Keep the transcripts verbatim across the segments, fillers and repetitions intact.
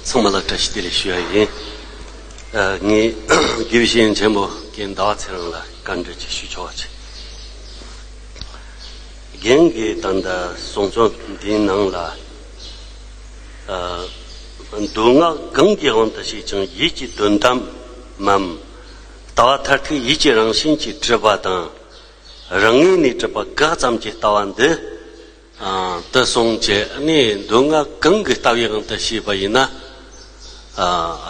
ཚང་མ་ལ་བཀྲ་ཤིས་བདེ་ལེགས་ཞུ་ཡ་ཡིན། ཨ། ངས་དགེ་བའི་བཤེས་གཉེན་ཆེན་པོ་རྒན་ཟླ་བ་ཚེ་རིང་ལ་བཀའ་འདྲི་ཅིག་ཞུ་ཆོག་པ་བྱེད། རྒན་གྱིས་ད་ལྟ་གསུང་རྩོམ་འདིའི་ནང་ལ། ཨ། མདོ་སྔགས་གང་གི་དབང་དུ་བྱས་ཀྱང་ཡིད་ཀྱི་དོན་དམ་མམ། ལྟ་བ་མཐར་ཐུག་ཡིད་ཀྱི་རང་བཞིན་གྱིས་གྲུབ་པ་དང་། རང་ངོས་ནས་གྲུབ་པ་འགག་ཙམ་གྱི་ལྟ་བ་འདི། ཨ། དེ་གསུངས་བྱས་ནས་མདོ་སྔགས་གང་གི་ལྟ་བའི་དབང་དུ་བྱས་པ་ཡིན་ན། ཨ།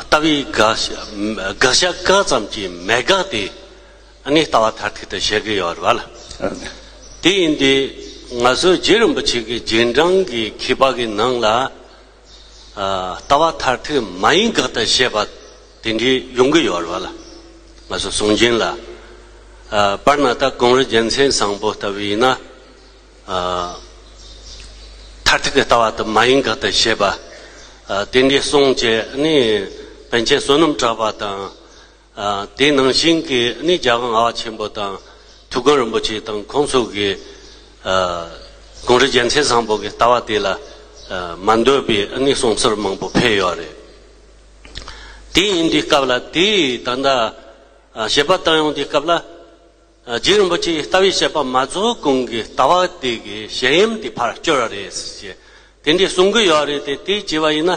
ལྟ་བའི་དགག་བྱ་དགག་བྱ་འགག་ཙམ་གྱིས་མི་དགག་སྟེ། ཨ་ནི་ལྟ་བ་མཐར་ཐུག་ཏུ་བྱེད་ཀྱི་ཡོད་རེད་བ་ལ། དེ་ཡིན་དུས་ང་ཚོ་རྗེ་རིན་པོ་ཆེ་གི་རྗེས་འབྲང་གི་མཁས་པ་གི་ནང་ལ། ཨ། ལྟ་བ་མཐར་ཐུག་མ་ཡིན་དགག་ཏུ་བྱེད་པ་དེ་འདྲའི་ཡོང་གི་ཡོད་རེད་བ་ལ། ང་ཚོ་གསུང་རྒྱུན་ལ། ཨ། དཔེར་ན་ད་གངས་རི་རྒྱལ་མཚན་བཟང་པོ་ལྟ་བུ་ཡིན་ན། ཨ། མཐར་ཐུག་གི་ལྟ་བ་དེ་མ་ཡིན་དགག་ཏུ་བྱེད་པ། ཨ། དེ་འདྲའི་གསུངས་བྱས་ནས་པཎ་ཆེན་བསོད་ནམས་གྲགས་པ་དང་། ཨ། དེ་ནང་བཞིན་གྱི་ནི་རྒྱལ་དབང་ལྔ་པ་ཆེན་པོ་དང་ཐུའུ་བཀྭན་རིན་པོ་ཆེ་དང་ཁོང་ཚོ་གིས། ཨ། གངས་རི་རྒྱལ་མཚན་བཟང་པོ་གི་ལྟ་བ་དེ་ལ། ཨ། མ་འདོད་པའི་ནི་གསུང་ཚུལ་མང་པོ་ཕེབས་ཡོད་རེད། དེ་ཡིན་དུས་སྐབས་ལ་དེ་ད་ལྟ། ཨ། བཤད་པ་བཏང་ཡོང་དུས་སྐབས་ལ། ཨ། རྗེ་རིན་པོ་ཆེའི་ལྟ་བའི་བཤད་པ་མ་རྫོགས་གོང་གི་ལྟ་བ་དེ་གི་བཤད་ཡམ་དེ་ཕར་བསྐྱུར་བ་རེད་ཟེར་བྱས། དེ་འདྲའི་གསུང་གི་ཡོད་རེད་དེ། དེ་བྱས་པ་ཡིན་ན་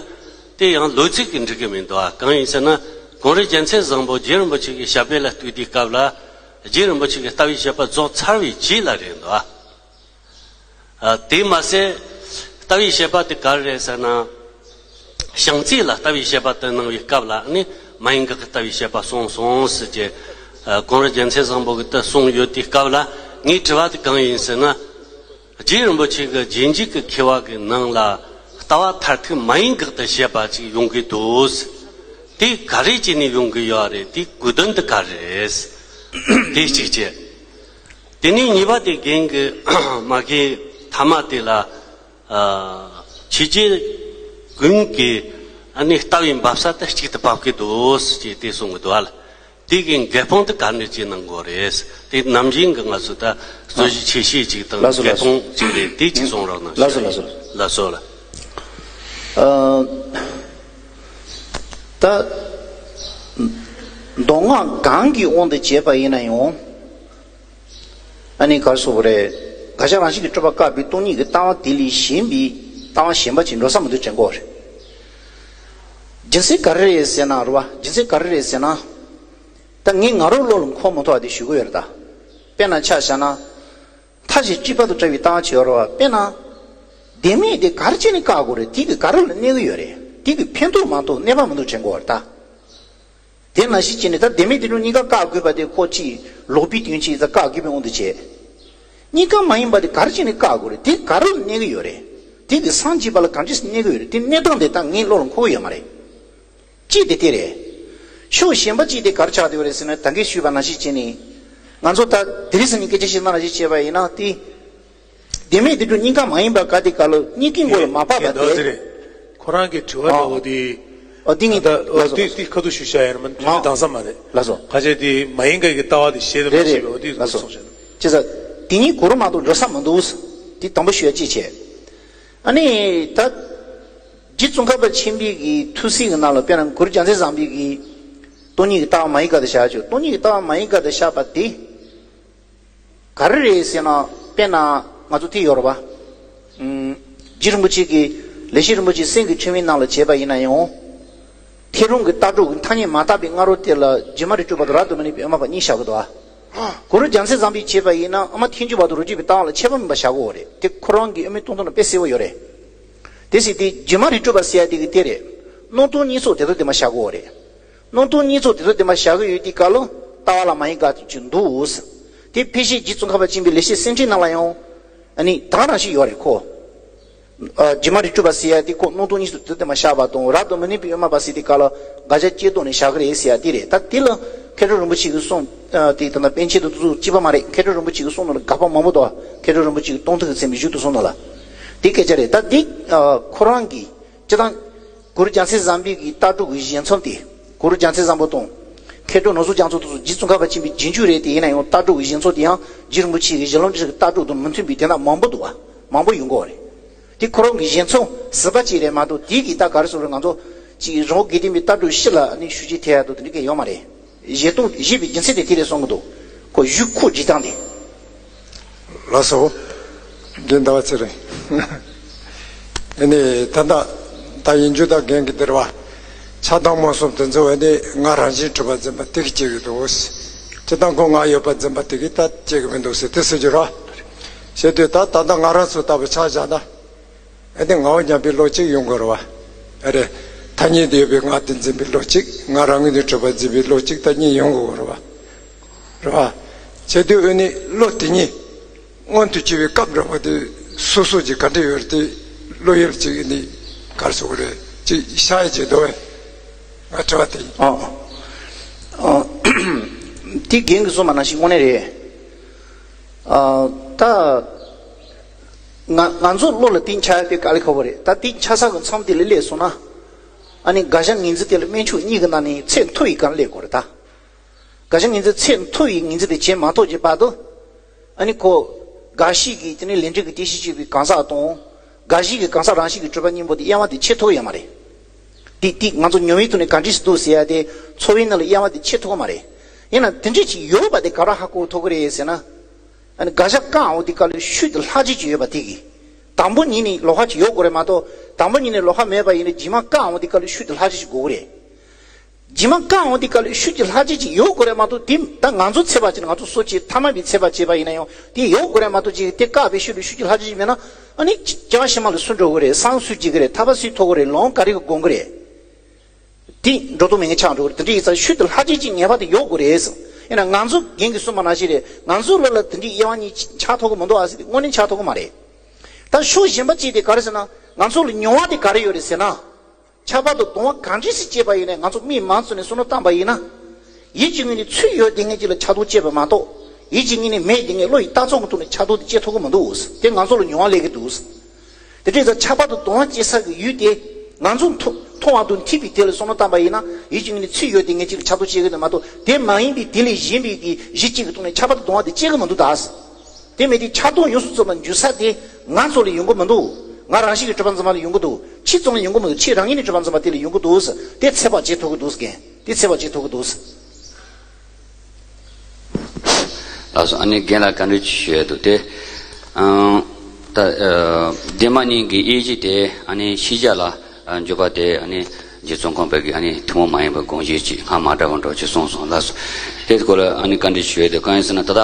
དེ་ཡང་ལོ་ཚིགས་ཀྱིས་འགྲིག་གི་མི་འདུག། ཨ། གང་ཡིན་ཟེར་ན། གངས་རི་རྒྱལ་མཚན་བཟང་པོ་རྗེ་རིན་པོ་ཆེ་གི་ཞབས་པད་ལ་གཏུགས་དུས་སྐབས་ལ། རྗེ་རིན་པོ་ཆེ་གི་ལྟ་བའི་བཤད་པ་རྫོགས་ཚར་བའི་རྗེས་ལ་རེད་འདུག། ཨ། དེ་མ་ཟད་ལྟ་བའི་བཤད་པ་དེ་ག་རེ་རེད་ཟེར་ན། བྱང་རྩེ་ལ་ལྟ་བའི་བཤད་པ་དེ་གནང་བའི་སྐབས་ལ་ནི་མ་ཡིན་དགག་གི་ལྟ་བའི་བཤད་པ་གསུངས་སོང་ཟེར་གྱི། ཨ། གངས་རི་རྒྱལ་མཚན་བཟང་པོ་གིས་དེ་གསུངས་ཡོད་དུས་སྐབས་ལ། ངའི་དྲི་བ་དེ་གང་ཡིན་ཟེར་ན། རྗེ་རིན་པོ་ཆེ་གི་རྗེས་འཇུག་གི་མཁས་པ་གི་ནང་ལ་ལྟ་བ་མཐར་ཐུག་མ་ཡིན་དགག་ཏུ་བྱེད་པ་ཅིག་ཡོང་གི་འདུག། དེ་ག་རེ་བྱས་ནས་ཡོང་གི་ཡོད་རེད། དེའི་གོ་དོན་དེ་ག་རེ་རེད། དེ་གཅིག་བྱས། དེ་ནས་གཉིས་པ་དེ་རྒན་གྱིས་མ་གི་ཐ་མ་དེ་ལ། ཨ། ཆོས་བརྒྱུད་ཀུན་གྱི་ཨ་ནི་ལྟ་བའི་འབབ་ས་དེ་གཅིག་ཏུ་འབབ་ཀྱི་འདུག་ཟེར་གྱི་དེ་གསུང་གི་འདུག་ཨ་ལ། དེ་གི་འགལ་སྤོང་དེ་ག་འདྲ་ཅིག་གནང་དགོས་རེད། དེ་ནམ་རྒྱུན་གྱི་ང་ཚོ་ད་རྩོད་གཞི་ཆེ་ཤོས་ཅིག་དང་། ལགས་སོ། འགལ་ལགས་སོ། སྤོང་ཅིག་རེད། དེ་གཅིག་གསུང་རོགས་གནང་། ལགས་སོ། ཞུ། ལགས་སོ། ལགས་སོ་ལ། ཨ། ད་མདོ་སྔགས་གང་གི་དབང་དུ་བྱས་པ་ཡིན་ན་ཡང་། ཨ་ནི་ག་རེ་ཟེར་དགོས་རེད། དགག་བྱ་རང་བཞིན་གྱིས་གྲུབ་པ་བཀག་པའི་སྟོང་ཉིད་ཀྱི་ལྟ་བ་དེ་ལས་གཞན་པའི་ལྟ་བ་གཞན་པ་ཅིག་འགྲོ་ས་མི་འདུག་དྲན་དགོས་རེད། རྒྱུ་མཚན་ག་རེ་རེད་ཟེར་ན་རེད་བ། རྒྱུ་མཚན་ག་རེ་རེད་ཟེར་ན། ད་ངས་ང་རང་བློ་ལ་འཁོར་མ་ཐུབ་པ་དེ་ཞུ་གི་ཡོད་རེད་ད། དཔེར་ན་ཆ་བཞག་ན། མཐའ་བཞི་གཅིག་པ་དང་བྲལ་བའི་ལྟ་བ་བྱེད་རོགས། དཔེར་ན། བདེན་མེད་དེ་ག་རེ་བྱས་ནས་བཀག་དགོས་རེད། དེ་གི་ག་རེ་ལ་གནས་ཀྱི་ཡོད་རེད། དེ་གི་ཕན་ཐོགས་མ་གཏོགས་གནོད་པ་མི་འདུག་དྲན་དགོས་རེད་ད། དེ་ནང་བཞིན་བྱས་ནས་ད་བདེན་མེད་བདེན་གྲུབ་གཉིས་ཀ་བཀག་དགོས་པ་དེ་ཁོ་ཅིག་ལོག་པའི་དོན་ཅིག་ད་བཀག་དགོས་པའི་དབང་དུ་བྱས། གཉིས་ཀ་མ་ཡིན་པ་དེ་ག་རེ་བྱས་ནས་བཀག་དགོས་རེད། དེ་ག་རེ་ལ་གནས་ཀྱི་ཡོད་རེད། དེ་གི་སངས་རྒྱས་པ་ལ་གང་ཅི་གནས་ཀྱི་ཡོད་རེད། དེ་གནས་སྟངས་དེ་ད་ངའི་བློ་ལ་འཁོར་གྱི་ཡོད་མ་རེད། གཅིག་དེ་དེ་རེད། ཕྱོགས་གཞན་པ་གཅིག་དེ་ག་རེ་ཆགས་བསྡད་ཡོད་རེད་ཟེར་ན། ད་གིན་ཞུས་པ་ནང་བཞིན་བྱས་ནས། ང་ཚོ་ད་དེ་རིང་སང་ཉིན་སྐད་ཆ་བཤད་སྟངས་ནང་བཞིན་བྱས་པ་ཡིན་ན་དེ། བདེན་མེད་བདེན་གྲུབ་གཉིས་ཀ་མ་ཡིན་པ་ག་དེ་ག་ལ་གཉིས་ཀའི་མགོ་ལ་མ་བབས་པ་དེ། ཁོ་རང་གི་དྲི་བ་འདྲ་བོ་དེ། ཨ། འདི་ངས། ད་ལགས་སོ། དེ་དེ་ཁ་ཐུག་ཞུ་བྱ་ཡིན་ན་མ་དྲི་བ་དྭངས་ས་མ་རེད། ལགས་སོ། ཁ་ཆེ་དེ་མ་ཡིན་ག་གི་ལྟ་བ་དེ་བཤད་དེ་མ་རེད་བཤད་པའི་འོ་དེ་ལགས་སོ། གསུངས་བྱ། བྱས་ཙང་དེ་གཉིས་གོ་རུ་མ་གཏོགས་འགྲོ་ས་མི་འདུག། དེ་དང་པོ་ཞུ་ཡ་གཅིག་བྱས། ཨ་ནི་ད། རྗེ་ཙོང་ཁ་པ་ཆེན་པོའི་གི་ཐུགས་སྲས་ཀྱི་ནང་ལ་དཔེར་ན་གུ་རུ་རྒྱལ་མཚན་བཟང་པོའི་གི། སྟོང་ཉིད་ཀྱི་ལྟ་བ་མ་ཡིན་དགག་ཏུ་བྱ་ཆོག། སྟོང་ཉིད་ཀྱི་ལྟ་བ་མ་ཡིན་དགག་ཏུ་བྱ་བ་དེ། ག་རེ་རེད་ཟེར་ན། དཔེར་ན་ང་ཚོ་དེ་ཡོད་རེད་པ། ཨུམ། རྗེ་རིན་པོ་ཆེ་གིས་ལེགས་བཤད་རིན་པོ་ཆེའི་སེམས་ཀྱི་ཆོས་མིན་ནང་ལ་བྱས་པ་ཡིན་ན་ཡང་། ཐེག་རུམ་གྱི་ལྟ་གྲུབ་ཀྱི་ཐ་སྙད་མ་བརྟགས་པའི་སྔ་རོལ་དེ་ལ་རྗེ་མ་རིག་སྤྲུལ་པ་དང་རབ་ཏུ་མི་གནས་པའི་དབུ་མ་པ་གཉིས་བཞག་གི་འདུག་ཨ། གུ་རུ་རྒྱལ་མཚན་བཟང་པོས་བྱས་པ་ཡིན་ན་དབུ་མ་ཐལ་འགྱུར་བ་དང་རབ་འབྱམས་པའི་ལྟ་བ་ལ་ཁྱད་པར་མེད་པ་བཞག་གི་ཡོད་རེད། དེ་ཁོ་རང་གི་དབུ་མའི་སྟོང་ཐུན་ལ་དཔེ་གསལ་པོ་ཡོད་རེད། དེ་ཟེར་དུས་རྗེ་མ་རིག་སྤྲུལ་པ་ཟེར་ཡ་དེ་གི་དེ་རེད། སྣང་སྟོང་གཉིས་ཚོགས་དེ་ཚོ་དེ་མ་བཞག་གི་ཡོད་རེད། སྣང་སྟོང་གཉིས་ཚོགས་དེ་ཚོ་དེ་མ་བཞག་གི་ཡོད་དུས་སྐབས་ལ་ལྟ་བ་ལ་མ་ཡིན་དགག་ཏུ་བྱེད་འདུག། དེ་ཕལ་ཆེར་རྗེ་ཙོང་ཁ་པ་ཆེན་པོའི་ལེགས་བཤད་སེམས་འགྲེལ་ནང་ལ་ཡང་། ཨ་ནི་དེ་ག་རང་བཞིན་ཡོད་རེད་ཁོ། ཨ། རྗེ་མ་རིག་སྤྲུལ་པ་ཟེར་ཡ་དེ་ཁོ་སྣང་སྟོང་གཉིས་ཚོགས་དེ་ཚོ་དེ་མ་བཞག་པ་དང་རབ་ཏུ་མི་གནས་པའི་དབུ་མ་པ་ཟེར་དུས་སྐབས་ལ་དགག་བྱ་བཅད་བཟློག་ནས་བཞག་གི་རེད་ཟེར་ཡ་དེ་རེད། ད་དེ་ལ་མཁས་གྲུབ་རིན་པོ་ཆེ་གི་གསུང་། ཨ། དེ་ད་ལྟ་པཎ་ཆེན་དང་དེ་ཚོ་གཅིག་པ་མ་རེད། མཁས་གྲུབ་རིན་པོ་ཆེ་གི་གསུང་ནང་ལ་དགག་པ་མང་པོ་འདུག། མཁས་གྲུབ་རིན་པོ་ཆེ་གི་སྟོང་ཐུན་གྱི་ཚད་མའི་མཇུག་ཏུ་གསུངས་ནོ་ལ། དེ་སྐད་ཆ་རེད། ད་འདི། ཨ། ཁོ་རང་གི། སྤྱིར་བཏང་། གུ་རུ་རྒྱལ་མཚན་བཟང་པོའི་གི་ལྟ་གྲུབ་ཀྱི་བཞེད་མཚམས་དེ། གུ་རུ་རྒྱལ་མཚན་བཟང་པོ་དང་། མཁས་གྲུབ་ནོར་བཟང་རྒྱ་མཚོ་དེ་ཚོ་རྗེ་ཙོང་ཁ་པ་ཆེན་པོའི་རྗེས་འཇུག་རེད། དེ་ཡིན་ན་ཡང་ལྟ་གྲུབ་ཀྱི་བཞེད་མཚམས་དེ་ཡང་རྗེ་རིན་པོ་ཆེ་གི་ཞལ་ལུང་ཁྲིད་ཀྱི་ལྟ་གྲུབ་དང་མི་མཐུན་པའི་དེ་འདྲ་མང་པོ་འདུག་བ། མང་པོ་ཡོང་གི་ཡོད་རེད། དེ་ཁོ་རང་གི་བཞེད་མཚམས་ཟུར་པ་གཅིག་རེད་མ་གཏོགས། དེ་གི་ད་ག་རེ་ཟེར་རེད། ང་ཚོ། ཅིག་རི་བོ་དགེ་ལྡན་པའི་ལྟ་གྲུབ་སྤྱི་ལ་ནི་ཤུགས་རྐྱེན་ཐེབས་ཡ་དང་དེ་འདྲ་གི་ཡོད་མ་རེད། བཞེད་དོན་བཞེད་པའི་རྒྱུ་མཚན་དེ་དེ་རེད་གསུང་གི་འདུག་ཁོ་བཞུགས་ཁོག་བསྒྲིགས་སྟངས་དེ། ལགས་སོ། རྒན་ཟླ་བ་ཚེ་རིང་། ཨ་ནི་ད་ལྟ་ད་ཡིན་རྒྱུ་དང་རྒན་གྱི་འདིར་བ། ཆགས་སྡང་རྨོངས་གསུམ་དེ་ཚོ་ཨ་ནི་ང་རང་བཞིན་གྲུབ་པ་འཛིན་པ་དེ་གིས་སྐྱེ་གི་འདུག་སྤྱིར་བཏང་ཁོ་ང་ཡོད་པ་འཛིན་པ་དེ་གིས་ད་སྐྱེ་གི་མི་འདུག་ཟེར་དེ་ཟེར་རྒྱུ་ར། བྱེད་དུས་ད་ད་ལྟ་ང་རང་ཚོ་ལྟ་བུ་ཆ་བཞག་ན། ཨ་ནི་ངའོ་སྙམ་པའི་བློ་གཅིག་ཡོང་དགོས་རེད་བ། ཨ་རེ། ཐ་སྙད་དུ་ཡོད་པའི་ང་དེ་འཛིན་པའི་བློ་གཅིག་ང་རང་ངོས་ནས་གྲུབ་པ་འཛིན་པའི་བློ་གཅིག་ད་གཉིས་ཡོང་དགོས་རེད་བ། རེད་བ། བྱེད་དུས་ཨ་ནི་བློ་དེ་གཉིས་མངོན་དུ་གྱུར་པའི་སྐབས་འདྲ་བ་དེ་སོ་སོ་གྱི་ག་འདྲ་ཡོད་རེད་དེ་བློ་ཡུལ་གཅིག་ཨ་ནི་ག་རེ་ཟེར་དགོས་རེད་ཅིག་ཤ་ཡི་བྱེད་དོ་བས། ང་དྲི་བ་དེ་ཡིན། ཨ། ཨ། དེ་རྒན་གྱིས་གསུངས་པ་ནང་བཞིན་དངོས་གནས་རེད། ཨ། ད། ང་ང་ཚོ་བློ་ལ་དེ་འཆར་ཡ་དེ་དཀའ་ལས་ཁག་པོ་རེད། ད་དེ་འཆར་ས་གི་མཚམས་དེ་ལ་སླེབས་སོང་ན། ཨ་ནི་དགག་བྱ་ངོས་འཛིན་དེ་ལ་དམན་ཆུང་གཉིས་ཀྱི་ནང་ནས་ཚད་མཐོ་བའི་སྒང་སླེབས་དགོས་རེད་ད། དགག་བྱ་ངོས་འཛིན་ཚད་མཐོ་བའི་ངོས་འཛིན་དེ་བྱེད་མ་ཐུབ་ཀྱི་བར་དུ། ཨ་ནི་ཁོ། དགག་གཞི་གི་དེ་ནས་ལས་འབྲས་ཀྱི་དེ་གཞི་གཅིག་པའི་གང་ཟག་དང་། དགག་གཞི་གི་གང་ཟག་རང་བཞིན་གྱི་གྲུབ་པ་གཉིས་པོ་དེ་དབྱེ་བ་དེ་ཕྱེ་ཐུབ་ཡོད་མ་རེད། དེ་དེ་ང་ཚོ་ཉོན་མོངས་ཐོག་ནས་ག་འདྲས་སུ་འདུག་ཟེར་ཡ་དེ་ཚོར་བའི་ནང་ལ་དབྱེ་བ་དེ་ཕྱེ་ཐུབ་ཀྱི་མ་རེད། ཡིན་ན་དེ་འདྲས་ཅིག་ཡོད་པ་དེ་ག་རེ་ཧ་གོ་ཐུབ་ཀྱི་རེད་ཟེར་ན། ཨ་ནི་དགག་བྱ་བཀག་འོང་དེ་ག་ལ་ཤུལ་དུ་ལྷག་བཅས་ཅིག་ཡོད་པ་དེ་གིས། དང་པོ་ཉིད་ནས་ལོགས་ཀ་ཅིག་ཡོད་དགོས་རེད་མ་གཏོགས། དང་པོ་ཉིད་ནས་ལོགས་ཀ་མེད་པ་ཡིན་ན་རྗེས་མ་བཀག་འོང་དེ་ག་ལ་ཤུལ་དུ་ལྷག་བཅས་ཅིག་དགོས་ཀྱི་རེད། རྗེས་མ་བཀག་འོང་དེ་ག་ལ་ཤུལ་གྱི་ལྷག་བཅས་ཅིག་ཡོད་དགོས་རེད་མ་གཏོགས། དེ་ད་ང་ཚོ་འཚོལ་བ་བྱས་ན་ང་ཚོ་སོ་སྐྱེ་ཐ་མལ་པའི་འཚོལ་བ་བྱས་པ་ཡིན་ན་ཡང་དེ་ཡོད་དགོས་རེད་མ་གཏོགས། ཅིག་དེ་བཀག་པའི་ཤུལ་ལ་ཤུལ་གྱི་ལྷག་བཅས་ཅིག་མེད་ན། ཨ་ནི་སྐྱེ་བ་ཕྱི་མ་ལ་སུ་འགྲོ་གི་རེད། སངས་སུ་འགྲོ་གི་རེད། ཐར་པ་སུས་ཐོབ་ཀྱི་རེད། ལམ་ག་རེ་གིས་སྒོམ་གྱི་རེད། དེ་འགྲོ་དོན་མེད་མཁན་ཆགས་འགྲོ་གི་རེད། དེ་འདྲ་ཡིན་ཙང་ཤུལ་དུ་ལྷག་བཅས་ཅིག་ངེས་པར་དུ་ཡོད་དགོས་རེད། ཡིན་ན་ང་ཚོ་རྒན་གྱིས་གསུངས་པ་ནང་བཞིན་རེད། ང་ཚོའི་བློ་ལ་དེ་འདྲའི་དབྱེ་བ་གཉིས་ཆགས་ཐུབ་ཀྱི་མི་འདུག་ཨ་ཟེར་དེ་དངོས་གནས་ཆགས་ཐུབ་ཀྱི་མ་རེད། ད་ཕྱོགས་གཞན་པ་གཅིག་དེ་ག་རེ་ཟེར་ན། ང་ཚོ་ལ་མྱོང་བ་དེ་ག་རེ་ཡོད་རེད་ཟེར་ན། ཁྱབ་པ་དང་དོར་བ་གང་འདྲ་ཞིག་སྐྱེས་པ་ཡིན་ནའི། ང་ཚོ་མིག་མང་ཙམ་ནས་བསམ་བློ་བཏང་པ་ཡིན་ན། ཡིད་ཀྱི་ངོས་ནས་ཚུར་ཡོད་བསྡད་མཁན་ཅིག་ལ་ཆགས་སྡང་སྐྱེས་པ་མ་གཏོགས། ཡིད་ཀྱི་ངོས་ནས་མེད་བསྡད་མཁན་བློ་ཡི་ལྟ་ཚུལ་གྱི་ཐོག་ནས་ཆགས་སྡང་དེ་སྐྱེ་ཐུབ་ཀྱི་མི་འདུག་དེ་ང་ཚོ་ལ་མྱོང་བ་སླེབས་ཀྱི་འདུག་དེ་འདྲ་ཡིན་ཙང་ཁྱབ་པ་དང་དོར་བ་སྐྱེ་ས་གི་ཡུལ་དེ། ང་ཚོ་མཐོང་མཐོང་བ་དང་འཐད་པའི་དེ་ལ་བསམ་བློ་བཏང་པ་ཡིན་ན། ཡིད་ཀྱི་ངོས་ནས་ཚུར་ཡོད་བསྡད་མཁན་ཅིག་ལ་ཆགས་སྡང་སྐྱེ་གི་འདུག་མ་གཏོགས། དེ་མ་ཡིན་པའི་དེ་ལས་གཞན་པའི་གི་གཞི་གཅིག་གི་ཐོག་ནས་ཁྱབ་པ་དང་དོར་བ་དེ་སྐྱེ་གི་མི་འདུག་ད། དེ་མེད་དུས་ཆགས་སྡང་ཡོངས་སུ་རྫོགས་པ་འཇུག་ས་དེ་ང་ཚོ་ལ་ཡོང་གི་མི་འདུག་ང་རང་བཞིན་གྱིས་གྲུབ་པ་འཛིན་པ་ལ་ཡོང་གི་འདུག་ཕྱིས་ཙམ་ལ་ཡོང་གི་མི་འདུག་ཕྱིས་རང་ཉིད་ནས་གྲུབ་པ་འཛིན་པ་དེ་ལ་ཡོང་གི་འདུག་དེ་ཚོད་དཔག་བྱེད་ཐུབ་ཀྱི་འདུག་རྒན། དེ་ཚོད་དཔག་བྱེད་ཐུབ་ཀྱི་འདུག་ལགས་སོ། ཨ་ནི་རྒན་ལགས་བཀའ་འདྲི་ཅིག་ཞུ་ཡ་འདུག་སྟེ། ཨང་། ད་ཨ་བདེན་པ་གཉིས་ཀྱི་དབྱེ་གཞི་དེ་ཨ་ནི་ཤེས་བྱ་ལ་ཨ་འཇོག་པ་དེ་ཨ་ནི་རྗེ་ཙོང་ཁ་པ་གིས་ཨ་ནི་ཐུན་མོང་མ་ཡིན་པའི་དགོངས་གཞི་ཅིག་སྔ་མ་འདྲ་བ་འདྲ་ཅིག་གསུངས་སོང་། ལགས་སོ། དེའི་སྐོར་ལ་ཨ་ནི་བཀའ་འདྲི་ཞུ་ཡ་དེ་གང་ཡིན་ཟེར་ན། ད་ལྟ་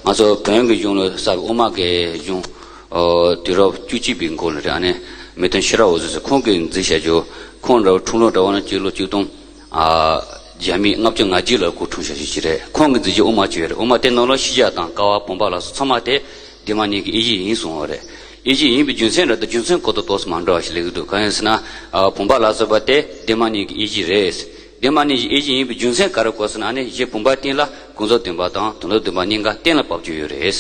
ང་ཚོ་བོན་གྱི་གཞུང་ལ་གསར་པའི་དབུ་མ་གི་གཞུང་། ཨོ། དུས་རབས་བཅུ་གཅིག་པའི་འགོ་ལ་རེད། ཨ་ནི་མི་དོན་ཤེས་རབ་འོད་ཟེར་ཟེར་ཁོང་གིས་མཛད་བཞག་རྒྱུ། ཁོང་འདྲ་བོ་འཁྲུངས་ལོ་འདྲ་བོ་ན་སྤྱི་ལོ་ཆིག་སྟོང་། ཨ། བརྒྱ་མེད་ལྔ་བཅུ་ང་གཅིག་ལ་སྐུ་འཁྲུངས་བཞག་རྒྱུ་ཅིག་རེད། ཁོང་གིས་མཛད་རྒྱུ་དབུ་མ་ཅིག་ཡོད་རེད། དབུ་མ་དེ་ནང་ལ་ཤེས་བྱ་དང་སྐལ་བ་བུམ་པ་ལ་སོགས་ཚང་མ་དེ་བདེན་པ་གཉིས་ཀྱི་དབྱེ་གཞི་ཡིན་གསུངས་པ་རེད། དབྱེ་གཞི་ཡིན་པའི་རྒྱུ་མཚན་རེད། ད་རྒྱུ་མཚན་གོ་ཏོག་ཏོག་ཙམ་མ་འདྲ་བ་ཞིག་སླེབས་ཀྱི་འདུག་གང་ཡིན་ཟེར་ན། ཨ། བུམ་པ་ལ་སོགས་པ་དེ་བདེན་པ་གཉིས་ཀྱི་དབྱེ་གཞི་རེད། བདེན་པ་གཉིས་ཀྱི་དབྱེ་གཞི་ཡིན་པའི་རྒྱུ་མཚན་ག་རེ་གོ་ཟེར་ན། ཨ་ནི་གཞི་བུམ་པ་སྟེང་ལ་ཀུན་རྫོབ་བདེན་པ་དང་དོན་དམ་བདེན་པ་གཉིས་ཀ་གཏན་ལ་དབབ་རྒྱུ་ཡོད་རེད།